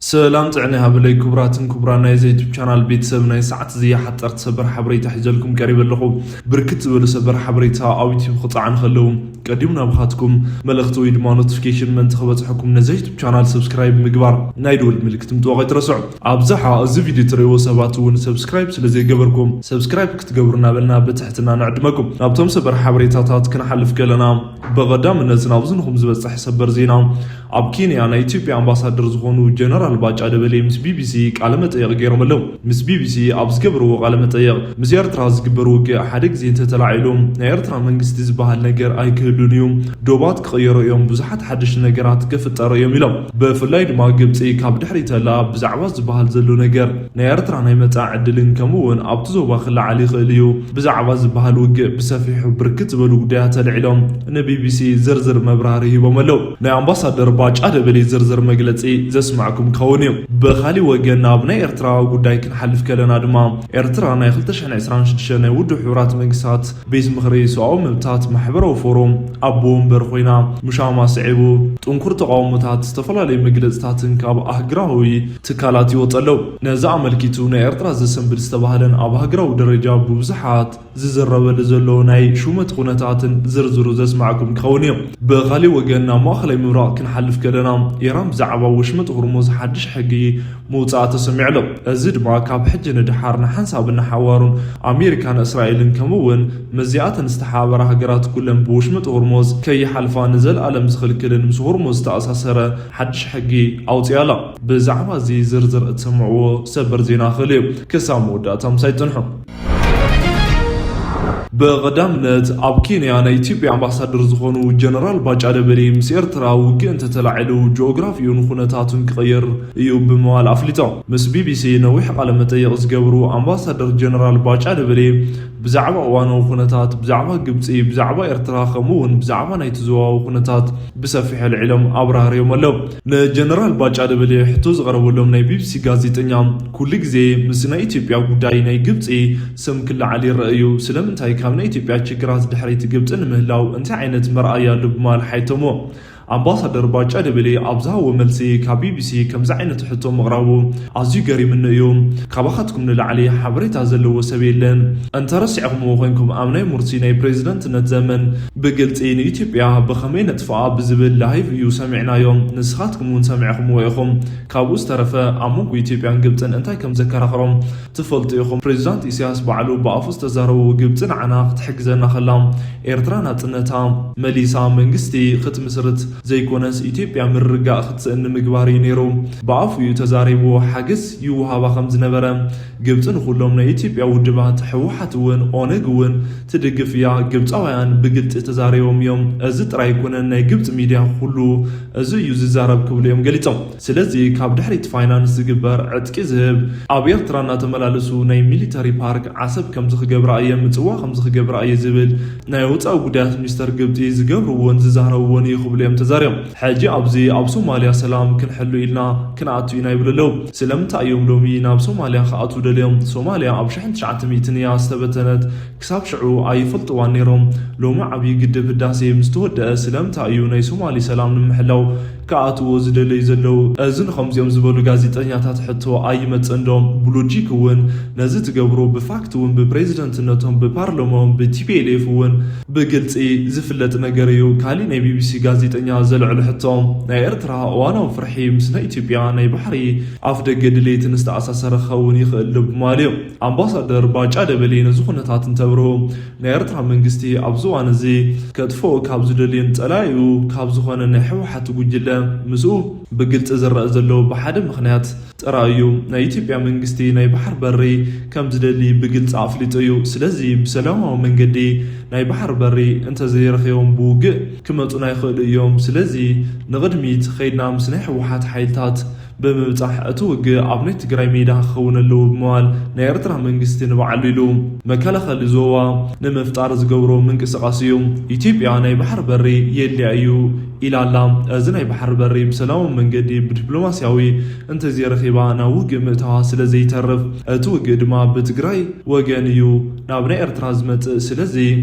ሰላም ጥዕና ይሃበለይ ክቡራትን ክቡራን ናይ ዩቱብ ቻናል ቤተሰብ፣ ናይ ሰዓት እዚ ሓጠርቲ ሰበር ሓበሬታ ሒዘልኩም ቀሪበ ኣለኹ። ብርክት ዝበሉ ሰበር ሓበሬታ ኣብ ዩቱብ ክፀዓኑ ከለዉ ቀዲሙ ናባኻትኩም መልእኽቲ ወይ ድማ ኖቲፊኬሽን ምእንቲ ክበፅሐኩም ነዚ ዩቱብ ቻናል ሰብስክራይብ ምግባር ናይ ደወል ምልክት ምጥዋቕ ኣይትረስዑ። ኣብዝሓ እዚ ቪድዮ ትርእይዎ ሰባት እውን ሰብስክራይብ ስለ ዘይገበርኩም ሰብስክራይብ ክትገብሩ እናበልና ብትሕትና ንዕድመኩም። ናብቶም ሰበር ሓበሬታታት ክንሓልፍ ከለና ብቐዳምነት ናብዚ ንኹም ዝበፅሕ ሰበር ዜና ኣብ ኬንያ ናይ ኢትዮጵያ ኣምባሳደር ዝኾኑ ጀነራል ባጫ ደበሌ ምስ ቢቢሲ ቃለ መጠየቕ ገይሮም ኣለዉ። ምስ ቢቢሲ ኣብ ዝገበርዎ ቃለ መጠየቕ ምስ ኤርትራ ዝግበር ውግእ ሓደ ግዜ እንተተላዒሉ ናይ ኤርትራ መንግስቲ ዝበሃል ነገር ኣይክህሉን እዩ። ዶባት ክቕየሩ እዮም፣ ብዙሓት ሓደሽቲ ነገራት ክፍጠሩ እዮም ኢሎም። ብፍላይ ድማ ግብፂ ካብ ድሕሪት ኣላ ብዛዕባ ዝበሃል ዘሎ ነገር ናይ ኤርትራ ናይ መጻኢ ዕድልን ከምኡ እውን ኣብቲ ዞባ ክለዓል ይኽእል እዩ ብዛዕባ ዝበሃል ውግእ ብሰፊሑ ብርክት ዝበሉ ጉዳያት ኣልዒሎም ንቢቢሲ ዝርዝር መብራህርሂ ሂቦም ኣለዉ። ናይ ኣምባሳደር ባጫ ደበሌ ዝርዝር መግለፂ ዘስማዕኩም ክኸውን እዩ። ብኻሊእ ወገን ናብ ናይ ኤርትራ ጉዳይ ክንሓልፍ ከለና ድማ ኤርትራ ናይ ክልተ ሽሕን ዕስራን ሽዱሽተን ናይ ውድብ ሕቡራት መንግስታት ቤት ምኽሪ ሰብኣዊ መብታት ማሕበራዊ ፎሮም ኣቦ ወንበር ኮይና ምሻማ ስዒቡ ጥንኩር ተቃውሞታት ዝተፈላለዩ መግለፅታትን ካብ ኣህግራዊ ትካላት ይወፀ ኣለዉ። ነዚ ኣመልኪቱ ናይ ኤርትራ ዘሰንብል ዝተባህለን ኣብ ሃገራዊ ደረጃ ብብዙሓት ዝዝረበሉ ዘሎ ናይ ሹመት ኩነታትን ዝርዝሩ ዘስማዕኩም ክኸውን እዩ። ብኻሊእ ወገን ናብ ማእኸላይ ምብራቕ ክንሓልፍ ከለና ኢራን ብዛዕባ ወሽመጥ ሆርሙዝ ሓድሽ ሕጊ ምውፃኣ ተሰሚዑ ኣሎ። እዚ ድማ ካብ ሕጂ ንድሓር ንሓንሳብን ንሓዋሩን ኣሜሪካን እስራኤልን ከምኡ እውን ምስዚኣተን ዝተሓባበራ ሃገራት ኩለን ብወሽመጥ ሆርሙዝ ከይሓልፋ ንዘለኣለም ዝኽልክልን ምስ ሆርሙዝ ዝተኣሳሰረ ሓድሽ ሕጊ ኣውፂኣ ኣላ። ብዛዕባ እዚ ዝርዝር እትሰምዕዎ ሰበር ዜና ክእል እዩ። ክሳብ መወዳእታ ምሳይ ፅንሑ። ብቐዳምነት ኣብ ኬንያ ናይ ኢትዮጵያ ኣምባሳደር ዝኾኑ ጀነራል ባጫ ደበሌ ምስ ኤርትራ ውግእ እንተተላዒሉ ጂኦግራፊኡን ኩነታቱን ክቕየር እዩ ብምባል ኣፍሊጦም። ምስ ቢቢሲ ነዊሕ ቃለ መጠይቕ ዝገብሩ ኣምባሳደር ጀነራል ባጫ ደበሌ ብዛዕባ እዋናዊ ኩነታት፣ ብዛዕባ ግብፂ፣ ብዛዕባ ኤርትራ ከምኡ እውን ብዛዕባ ናይቲ ዞባዊ ኩነታት ብሰፊሑ ኣልዒሎም ኣብራህርዮም ኣለዉ። ንጀነራል ባጫ ደበሌ ሕቶ ዝቐረበሎም ናይ ቢቢሲ ጋዜጠኛ ኩሉ ግዜ ምስ ናይ ኢትዮጵያ ጉዳይ ናይ ግብፂ ስም ክለዓል ይረአ እዩ፣ ስለምንታይ ካብ ናይ ኢትዮጵያ ችግራት ድሕሪት ግብፂ ንምህላው እንታይ ዓይነት መርኣያ ኣሎ ብምባል ሓይቶምዎ። ኣምባሳደር ባጫ ደበሌ ኣብ ዝሃቦ መልሲ ካብ ቢቢሲ ከምዚ ዓይነት ሕቶ ምቕራቡ ኣዝዩ ገሪምኒ እዩ። ካባኻትኩም ንላዕሊ ሓበሬታ ዘለዎ ሰብ የለን። እንተረሲዕኹምዎ ኮይንኩም ኣብ ናይ ሙርሲ ናይ ፕሬዝደንትነት ዘመን ብግልፂ ንኢትዮጵያ ብኸመይ ነጥፍኣ ብዝብል ላይቭ እዩ ሰሚዕናዮ። ንስኻትኩም እውን ሰሚዕኹምዎ ኢኹም። ካብኡ ዝተረፈ ኣብ መንጎ ኢትዮጵያን ግብፅን እንታይ ከም ዘከራኽሮም ትፈልጡ ኢኹም። ፕሬዝዳንት ኢሳያስ ባዕሉ ብኣፉ ዝተዛረቦ ግብፂ ንዓና ክትሕግዘና ከላ ኤርትራ ናፅነታ መሊሳ መንግስቲ ክትምስርት ዘይኮነስ ኢትዮጵያ ምርግጋእ ክትስእን ንምግባር እዩ ነይሩ። ብኣፉ እዩ ተዛሪቡ ሓገዝ ይወሃባ ከም ዝነበረ። ግብፂ ንኩሎም ናይ ኢትዮጵያ ውድባት ህወሓት እውን ኦነግ እውን ትድግፍ እያ። ግብፃውያን ብግልፂ ተዛሪቦም እዮም። እዚ ጥራይ ኣይኮነን፣ ናይ ግብፂ ሚድያ ኩሉ እዚ እዩ ዝዛረብ ክብሉ እዮም ገሊፆም። ስለዚ ካብ ድሕሪት ፋይናንስ ዝግበር ዕጥቂ ዝህብ ኣብ ኤርትራ እናተመላለሱ ናይ ሚሊተሪ ፓርክ ዓሰብ ከምዚ ክገብራ እየ ምፅዋ ከምዚ ክገብራ እየ ዝብል ናይ ወፃኢ ጉዳያት ሚኒስተር ግብፂ ዝገብርዎን ዝዛረብዎን እዩ ክብሉ እዮም ተዛሪቦም። ሕጂ ኣብዚ ኣብ ሶማልያ ሰላም ክንሕሉ ኢልና ክንኣቱ ኢና ይብሉ ኣለዉ። ስለምንታይ እዮም ሎሚ ናብ ሶማልያ ክኣትዉ ደልዮም? ሶማልያ ኣብ ሽሕን ትሽዓተ ሚእትን እያ ዝተበተነት። ክሳብ ሽዑ ኣይፈልጥዋን ነይሮም። ሎሚ ዓብዪ ግድብ ህዳሴ ምስ ተወደአ ስለምንታይ እዩ ናይ ሶማሊ ሰላም ንምሕላው ክኣትዎ ዝደለዩ ዘለዉ? እዚ ንኸምዚኦም ዝበሉ ጋዜጠኛታት ሕቶ ኣይመጽእን ዶ? ብሎጂክ እውን ነዚ ትገብሩ፣ ብፋክት እውን ብፕሬዝደንትነቶም፣ ብፓርለማኦም፣ ብቲፒኤልኤፍ እውን ብግልፂ ዝፍለጥ ነገር እዩ። ካሊእ ናይ ቢቢሲ ጋዜጠኛ ዘልዕሉ ሕቶ፣ ናይ ኤርትራ እዋናዊ ፍርሒ ምስ ናይ ኢትዮጵያ ናይ ባሕሪ ኣፍ ደገ ድሌትን ዝተኣሳሰረ ክኸውን ይኽእል ዶ ብምባል እዩ። ኣምባሳደር ባጫ ደበሌ ነዚ ኩነታት እንተብርሁ፣ ናይ ኤርትራ መንግስቲ ኣብዚ እዋን እዚ ከጥፍኦ ካብ ዝደልዮን ጸላኢኡ ካብ ዝኾነ ናይ ህወሓት ጉጅለ ምስኡ ብግልጺ ዝረአ ዘሎ ብሓደ ምኽንያት ጥራይ እዩ። ናይ ኢትዮጵያ መንግስቲ ናይ ባሕር በሪ ከም ዝደሊ ብግልጺ ኣፍሊጡ እዩ። ስለዚ ብሰላማዊ መንገዲ ናይ ባሕር በሪ እንተዘይረኺቦም ብውግእ ክመጹና ይኽእሉ እዮም። ስለዚ ንቕድሚት ኸይድና ምስ ናይ ህወሓት ሓይልታት ብምብጻሕ እቲ ውግእ ኣብ ናይ ትግራይ ሜዳ ክኸውን ኣለዎ ብምባል ናይ ኤርትራ መንግስቲ ንባዕሉ ኢሉ መከላኸሊ ዞባ ንምፍጣር ዝገብሮ ምንቅስቓስ እዩ። ኢትዮጵያ ናይ ባሕር በሪ የድልያ እዩ ኢላ ኣላ። እዚ ናይ ባሕር በሪ ብሰላማዊ መንገዲ ብዲፕሎማስያዊ እንተዘይረኺባ ናብ ውግእ ምእታዋ ስለ ዘይተርፍ እቲ ውግእ ድማ ብትግራይ ወገን እዩ ናብ ናይ ኤርትራ ዝመጽእ። ስለዚ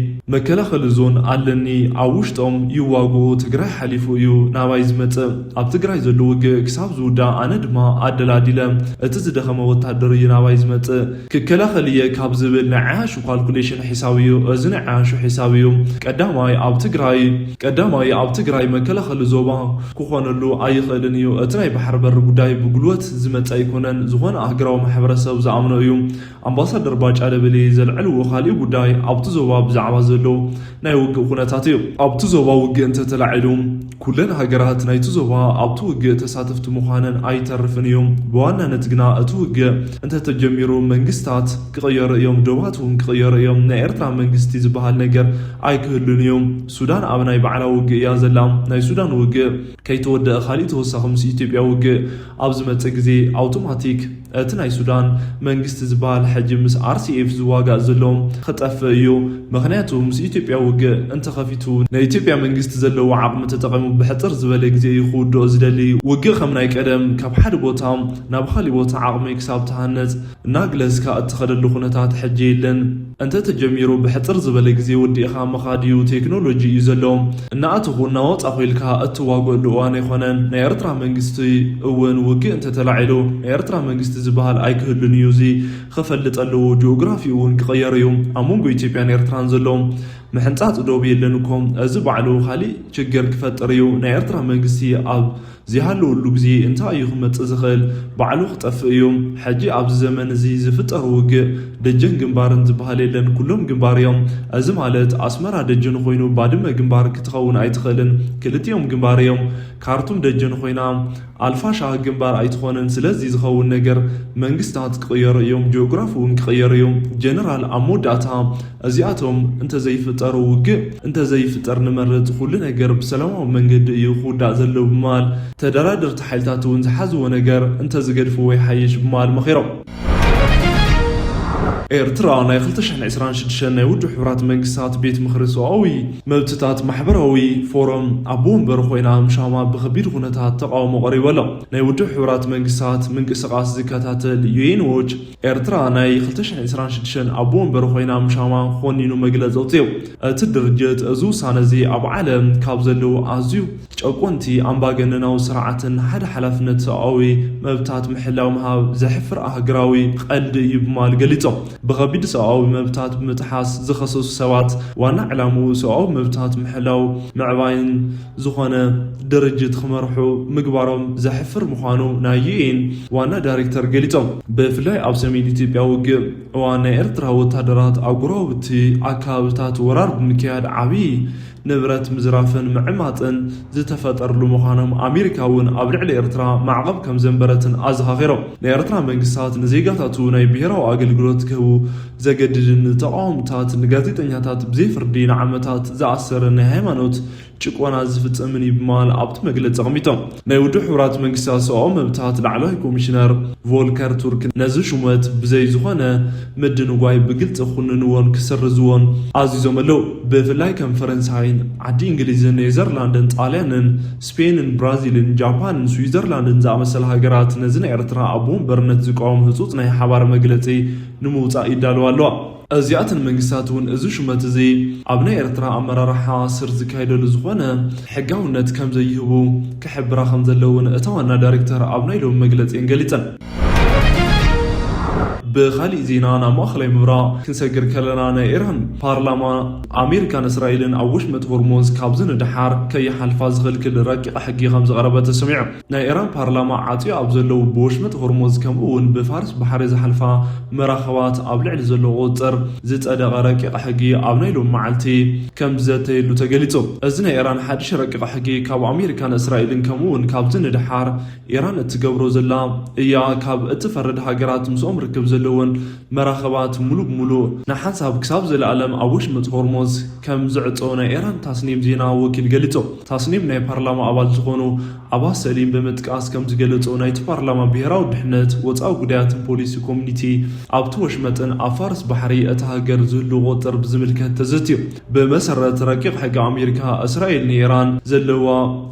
መከላኸሊ ዞን ኣለኒ፣ ኣብ ውሽጦም ይዋግኡ፣ ትግራይ ሓሊፉ እዩ ናባይ ዝመጽእ። ኣብ ትግራይ ዘሎ ውግእ ክሳብ ዝውዳእ ኣነ ድማ ኣደላዲለ እቲ ዝደኸመ ወታደር እዩ ናባይ ዝመጽእ። ክከላኸል እየ ካብ ዝብል ናይ ዓያሹ ካልኩሌሽን ሒሳብ እዩ። እዚ ናይ ዓያሹ ሒሳብ እዩ። ቀዳማይ ኣብ ትግራይ ቀዳማይ ኣብ ትግራይ መከላኸሊ ዞባ ክኾነሉ ኣይኽእልን እዩ። እቲ ናይ ባሕሪ በር ጉዳይ ብጉልበት ዝመጽእ ኣይኮነን። ዝኾነ ኣህግራዊ ማሕበረሰብ ዝኣምኖ እዩ። ኣምባሳደር ባጫ ደበሌ ዘልዐልዎ ካሊእ ጉዳይ ኣብቲ ዞባ ብዛዕባ ዘሎ ናይ ውግእ ኩነታት እዩ። ኣብቲ ዞባ ውግእ እንተተላዒሉ ኩለን ሃገራት ናይቲ ዞባ ኣብቲ ውግእ ተሳተፍቲ ምዃነን ኣይተርፍን እዩ። ብዋናነት ግና እቲ ውግእ እንተተጀሚሩ መንግስታት ክቕየሩ እዮም፣ ዶባት እውን ክቕየሩ እዮም። ናይ ኤርትራ መንግስቲ ዝበሃል ነገር ኣይክህሉን እዩ። ሱዳን ኣብ ናይ ባዕላ ውግእ እያ ዘላ። ናይ ሱዳን ውግእ ከይተወደአ ካሊእ ተወሳኺ ምስ ኢትዮጵያ ውግእ ኣብ ዝመጽእ ግዜ ኣውቶማቲክ እቲ ናይ ሱዳን መንግስቲ ዝበሃል ሕጂ ምስ ኣርሲኤፍ ዝዋጋእ ዘሎ ክጠፍእ እዩ። ምኽንያቱ ምስ ኢትዮጵያ ውግእ እንተኸፊቱ ናይ ኢትዮጵያ መንግስቲ ዘለዎ ዓቕሚ ተጠቒሙ ብሕጽር ዝበለ ግዜ እዩ ክውድኦ ዝደሊ። ውግእ ከም ናይ ቀደም ካብ ሓደ ቦታ ናብ ካሊእ ቦታ ዓቕሚ ክሳብ ትሃነጽ እናግለስካ እትኸደሉ ኩነታት ሕጂ የለን። እንተተጀሚሩ ብሕጽር ዝበለ ግዜ ወዲእኻ ምኻድ እዩ። ቴክኖሎጂ እዩ ዘሎ። እናኣተኹ እናወጻኹ ኢልካ እትዋግኣሉ እዋን ኣይኮነን። ናይ ኤርትራ መንግስቲ እውን ውግእ እንተተላዒሉ ናይ ኤርትራ መንግስቲ ዝበሃል ኣይክህሉን እዩ። እዚ ክፈልጥ ኣለዎ። ጂኦግራፊ እውን ክቕየር እዩ። ኣብ መንጎ ኢትዮጵያን ኤርትራን ዘሎ ምሕንጻጽ ዶብ የለን እኮ። እዚ ባዕሉ ካሊእ ችግር ክፈጥር እዩ። ናይ ኤርትራ መንግስቲ ኣብ ዘይሃለወሉ ግዜ እንታይ እዩ ክመጽእ ዝኽእል? ባዕሉ ክጠፍእ እዩ። ሕጂ ኣብዚ ዘመን እዚ ዝፍጠር ውግእ ደጀን ግንባርን ዝበሃል የለን። ኩሎም ግንባር እዮም። እዚ ማለት ኣስመራ ደጀን ኮይኑ ባድመ ግንባር ክትኸውን ኣይትኽእልን። ክልቲኦም ግንባር እዮም። ካርቱም ደጀን ኮይና ኣልፋሻ ግንባር ኣይትኾንን። ስለዚ ዝኸውን ነገር መንግስታት ክቕየሩ እዮም። ጂኦግራፊ እውን ክቕየር እዩ። ጀነራል ኣብ መወዳእታ እዚኣቶም እንተዘይፍጠሩ ውግእ እንተዘይፍጠር ንመርጽ። ኩሉ ነገር ብሰላማዊ መንገዲ እዩ ክውዳእ ዘለዎ ብምባል ተደራደርቲ ሓይልታት እውን ዝሓዝዎ ነገር እንተዝገድፍዎ ይሓይሽ ብምባል መኺሮም። ኤርትራ ናይ ክልተ ሽሕን ዕስራን ሽዱሽተን ናይ ውድብ ሕቡራት መንግስታት ቤት ምኽሪ ሰብኣዊ መብትታት ማሕበራዊ ፎረም ኣቦ ወንበር ኮይና ምሻማ ብኸቢድ ኩነታት ተቃውሞ ቀሪቡ ኣሎ። ናይ ውድብ ሕቡራት መንግስታት ምንቅስቃስ ዝከታተል ዩ ኤን ዎች ኤርትራ ናይ ክልተ ሽሕን ዕስራን ሽዱሽተን ኣቦ ወንበር ኮይና ምሻማ ኮኒኑ መግለጺ ኣውጺኡ። እቲ ድርጅት እዚ ውሳነ እዚ ኣብ ዓለም ካብ ዘለዉ ኣዝዩ ጨቆንቲ ኣምባገነናዊ ስርዓትን ሓደ ሓላፍነት ሰብኣዊ መብታት ምሕላው ምሃብ ዘሕፍር ኣህግራዊ ቀልዲ እዩ ብምባል ገሊጾም። ብኸቢድ ሰብኣዊ መብታት ብምጥሓስ ዝኸሰሱ ሰባት ዋና ዕላምኡ ሰብኣዊ መብታት ምሕላው ምዕባይን ዝኾነ ድርጅት ክመርሑ ምግባሮም ዘሕፍር ምዃኑ ናይ ዩ ኤን ዋና ዳይሬክተር ገሊጾም። ብፍላይ ኣብ ሰሜን ኢትዮጵያ ውግእ እዋን ናይ ኤርትራ ወታደራት ኣብ ጎረባብቲ ኣከባብታት ወራር ብምክያድ ዓብዪ ንብረት ምዝራፍን ምዕማጽን ዝተፈጠርሉ ምዃኖም ኣሜሪካ እውን ኣብ ልዕሊ ኤርትራ ማዕቐብ ከም ዘንበረትን ኣዘኻኺሮም። ናይ ኤርትራ መንግስታት ንዜጋታቱ ናይ ብሄራዊ ኣገልግሎት ክህቡ ዘገድድን ንተቓወምታት ንጋዜጠኛታት ብዘይ ፍርዲ ንዓመታት ዝኣሰርን ናይ ሃይማኖት ጭቆና ዝፍጽምን እዩ ብምባል ኣብቲ መግለጺ ኣቐሚጦም። ናይ ውድብ ሕቡራት መንግስታት ሰብኣዊ መብታት ላዕለዋይ ኮሚሽነር ቮልከር ቱርክ ነዚ ሹመት ብዘይ ዝኾነ ምድንጓይ ብግልጺ ክኹንንዎን ክስርዝዎን ኣዚዞም ኣለዉ። ብፍላይ ከም ፈረንሳይን ዓዲ እንግሊዝን ኔዘርላንድን ጣልያንን ስፔንን ብራዚልን ጃፓንን ስዊዘርላንድን ዝኣመሰላ ሃገራት ነዚ ናይ ኤርትራ ኣቦ ወንበርነት ዝቃወም ህጹጽ ናይ ሓባር መግለጺ ንምውጻእ ይዳለዋ ኣለዋ። እዚኣተን መንግስታት እውን እዚ ሹመት እዚ ኣብ ናይ ኤርትራ ኣመራርሓ ስር ዝካየደሉ ዝኾነ ሕጋውነት ከም ዘይህቡ ክሕብራ ከም ዘለውን እታ ዋና ዳይሬክተር ኣብ ናይ ሎሚ መግለጺአን ገሊጸን። ብኻሊእ ዜና ናብ ማእኸላይ ምብራቕ ክንሰግር ከለና ናይ ኢራን ፓርላማ ኣሜሪካን እስራኤልን ኣብ ወሽመጥ ሆርሞዝ ካብዚ ንደሓር ከይሓልፋ ዝኽልክል ረቂቕ ሕጊ ከም ዝቐረበ ተሰሚዑ። ናይ ኢራን ፓርላማ ዓጽዩ ኣብ ዘለዉ ብወሽመጥ ሆርሞዝ ከምኡ እውን ብፋርስ ባሕሪ ዝሓልፋ መራኸባት ኣብ ልዕሊ ዘሎ ቁጽጽር ዝጸደቐ ረቂቕ ሕጊ ኣብ ናይ ሎሚ መዓልቲ ከም ዝዘተየሉ ተገሊጹ። እዚ ናይ ኢራን ሓድሽ ረቂቕ ሕጊ ካብ ኣሜሪካን እስራኤልን ከምኡ እውን ካብዚ ንደሓር ኢራን እትገብሮ ዘላ እያ ካብ እትፈርድ ሃገራት ምስኦም ርክብ ዘለወን መራኸባት ሙሉእ ብሙሉእ ንሓንሳብ ክሳብ ዘለኣለም ኣብ ወሽመጥ ሆርሞዝ ከም ዝዕጾ ናይ ኢራን ታስኒም ዜና ወኪል ገሊጹ። ታስኒም ናይ ፓርላማ ኣባል ዝኾኑ ኣባስ ሰሊም ብምጥቃስ ከም ዝገለጾ ናይቲ ፓርላማ ብሄራዊ ድሕነት ወጻኢ ጉዳያትን ፖሊሲ ኮሚኒቲ ኣብቲ ወሽመጥን ኣብ ፋርስ ባሕሪ እታ ሃገር ዝህሉ ቁጥር ብዝምልከት ተዘትዩ። ብመሰረት ረቂቕ ሕጊ ኣሜሪካ እስራኤል ንኢራን ዘለዋ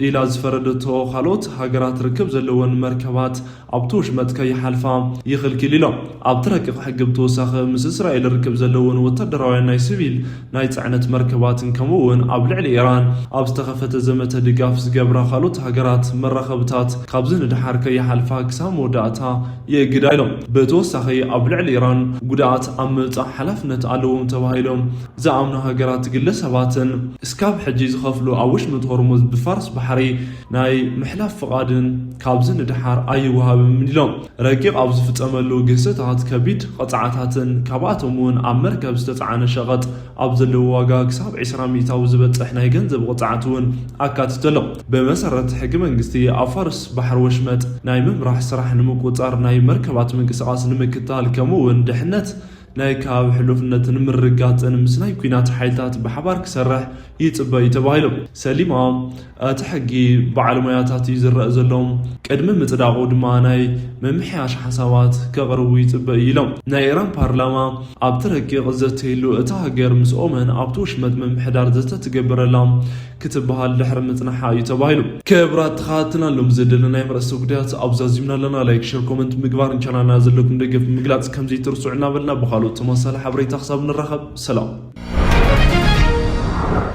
ኢላ ዝፈረደቶ ካልኦት ሃገራት ርክብ ዘለወን መርከባት ኣብቲ ወሽመጥ ከይሓልፋ ይኽልክል ኢሎም። ኣብ እቲ ረቂቕ ሕጊ ብተወሳኺ ምስ እስራኤል ርክብ ዘለዎን ወታደራውያን ናይ ሲቪል ናይ ጽዕነት መርከባትን ከምኡ እውን ኣብ ልዕሊ ኢራን ኣብ ዝተኸፈተ ዘመተ ድጋፍ ዝገብራ ካልኦት ሃገራት መራኸብታት ካብዚ ንድሓር ከይሓልፋ ክሳብ መወዳእታ የእግዳ ኢሎም። ብተወሳኺ ኣብ ልዕሊ ኢራን ጉድኣት ኣብ ምብጻሕ ሓላፍነት ኣለዎም ተባሂሎም ዝኣምኑ ሃገራት ግለሰባትን እስካብ ሕጂ ዝኸፍሉ ኣብ ወሽመጥ ሆርሙዝ ብፋርስ ባሕሪ ናይ ምሕላፍ ፍቓድን ካብዚ ንድሓር ኣይወሃብን ኢሎም። ረቂቕ ኣብ ዝፍጸመሉ ግህሰታት ከቢድ ቕጽዓታትን ካብኣቶም እውን ኣብ መርከብ ዝተጻዕነ ሸቐጥ ኣብ ዘለዎ ዋጋ ክሳብ ዕስራ ሚእታዊ ዝበጽሕ ናይ ገንዘብ ቕጽዓት እውን ኣካቲቱ ኣሎ። ብመሰረት ሕጊ መንግስቲ ኣብ ፋርስ ባሕሪ ወሽመጥ ናይ ምምራሕ ስራሕ ንምቁጻር ናይ መርከባት ምንቅስቓስ ንምክታል ከምኡ እውን ድሕነት ናይ ከባቢ ሕሉፍነት ንምርግጋጽን ምስ ናይ ኲናት ሓይልታት ብሓባር ክሰርሕ ይጽበ እዩ ተባሂሉ። ሰሊማ እቲ ሕጊ በዓል ሞያታት እዩ ዝረአ ዘሎ። ቅድሚ ምጽዳቑ ድማ ናይ ምምሕያሽ ሓሳባት ከቕርቡ ይጽበ እዩ ኢሎም። ናይ ኢራን ፓርላማ ኣብቲ ረቂቕ ዘተየሉ እታ ሃገር ምስ ኦመን ኣብቲ ወሽመጥ ምምሕዳር ዘተ ትገብረላ ክትበሃል ድሕሪ ምጽናሓ እዩ ተባሂሉ። ክብራት ተኸታተልትና ሎም ዘደለና ናይ ርእሰ ጉዳያት ኣብዛዚምና ኣለና። ላይክ፣ ሸር፣ ኮመንት ምግባርን ቻናልና ዘለኩም ደገፍ ምግላጽ ከምዘይትርስዑ እናበልና ብኻልኦት ተመሳሳሊ ሓበሬታ ክሳብ ንራኸብ ሰላም።